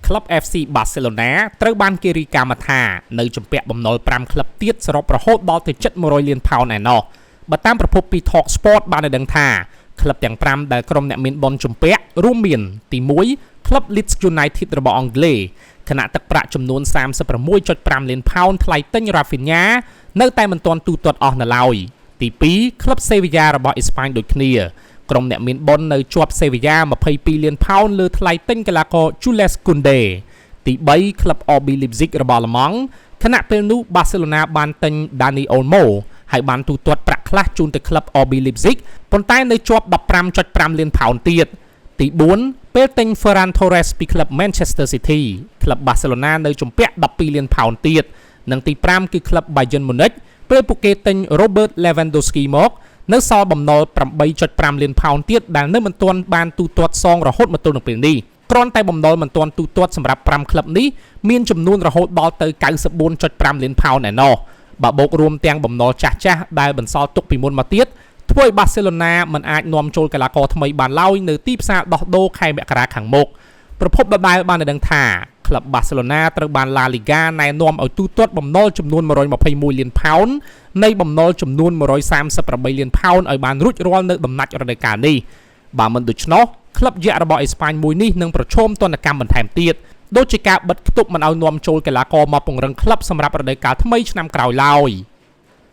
ក្លឹប FC Barcelona ត្រូវបានគេរាយការណ៍មកថានៅជំពាក់បំណុល5ក្លឹបទៀតសរុបរហូតដល់ទៅជិត100លានផោនឯណោះ។បើតាមប្រភពពី Talk Sport បានឲ្យដឹងថាក្លឹបទាំង5ដែលក្រុមអ្នកមានបុណ្យជំពាក់រួមមានទី1ក្លឹប Leeds United របស់អង់គ្លេសខណៈទឹកប្រាក់ចំនួន36.5លានផោនថ្លៃទិញ Rafinha នៅតែមិនទាន់ទូទាត់អស់នៅឡើយទី2ក្លឹប Sevilla របស់អេស្ប៉ាញដូចគ្នាក្រុមអ្នកមានបុណ្យនៅជាប់ Sevilla 22លានផោនលើថ្លៃទិញកីឡាករ Jules Koundé ទី3ក្លឹប RB Leipzig របស់អាល្លឺម៉ង់ខណៈពេលនោះបាសេឡូណាបានទិញ Dani Olmo ហើយបានទូទាត់ប្រាក់ខ្លះជូនទៅក្លឹប RB Leipzig ប៉ុន្តែនៅជាប់15.5លានផោនទៀតទី4ពេលទិញ Ferran Torres ពីក្លឹប Manchester City ក្លឹបបាសេឡូណានៅជំពាក់12លានផោនទៀតនិងទី5គឺក្លឹប Bayern Munich ពេលពួកគេទិញ Robert Lewandowski មកនៅសល់បំណុល8.5លានផោនទៀតដែលនៅមិនទាន់បានទូទាត់សងរហូតមកទល់នឹងពេលនេះគ្រាន់តែបំណុលមិនទាន់ទូទាត់សម្រាប់5ក្លឹបនេះមានចំនួនរហូតដល់ទៅ94.5លានផោនឯណោះបើបូករួមទាំងបំណុលចាស់ចាស់ដែលបន្សល់ទុកពីមុនមកទៀតធ្វើឲ្យបាសេឡូណាមិនអាចនាំចូលកីឡាករថ្មីបានឡើយនៅទីផ្សារដោះដូរខែមករាខាងមុខប្រភពដដែលបានឲ្យដឹងថាក្លឹបបាសេឡូណាត្រូវបានឡាលីហ្គាណែនាំឲ្យទូទាត់បំណុលចំនួន121លានផោននៃបំណុលចំនួន138លានផោនឲ្យបានរួចរាល់នៅដំណាច់រដូវកាលនេះបើមិនដូច្នោះក្លឹបយក្សរបស់អេស្ប៉ាញមួយនេះនឹងប្រឈមទណ្ឌកម្មបន្ថែមទៀតដូចជាការបិទខ្ទប់មិនឲ្យនាំចូលកីឡាករមកពង្រឹងក្លឹបសម្រាប់រដូវកាលថ្មីឆ្នាំក្រោយឡើយ។